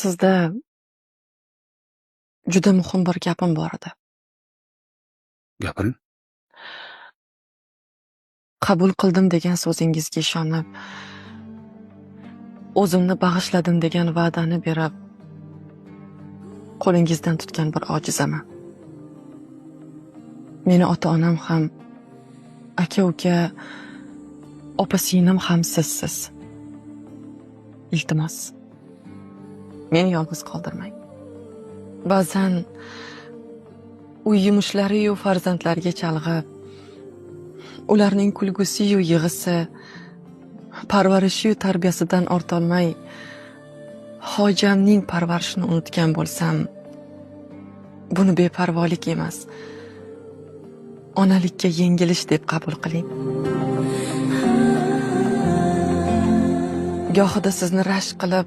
Sizda juda muhim bir gapim bor edi. Gapiring. Qabul qildim degan so'zingizga ishonib, o'zimni bag'ishladim degan va'dani berib, qo'lingizdan tutgan bir ojizaman. Meni ota-onam ham, aka-uka, opa-singlim ham sizsiz. Iltimos, meni yolg'iz qoldirmang. Ba'zan uy yumushlari-yu farzandlarga chalg'ib, ularning kulgusi-yu yig'isi, parvarishi-yu tarbiyasidan ortolmay, hojamning parvarishini unutgan bo'lsam, buni beparvolik emas, onalikka yengilish deb qabul qiling. Gohida sizni rashk qilib,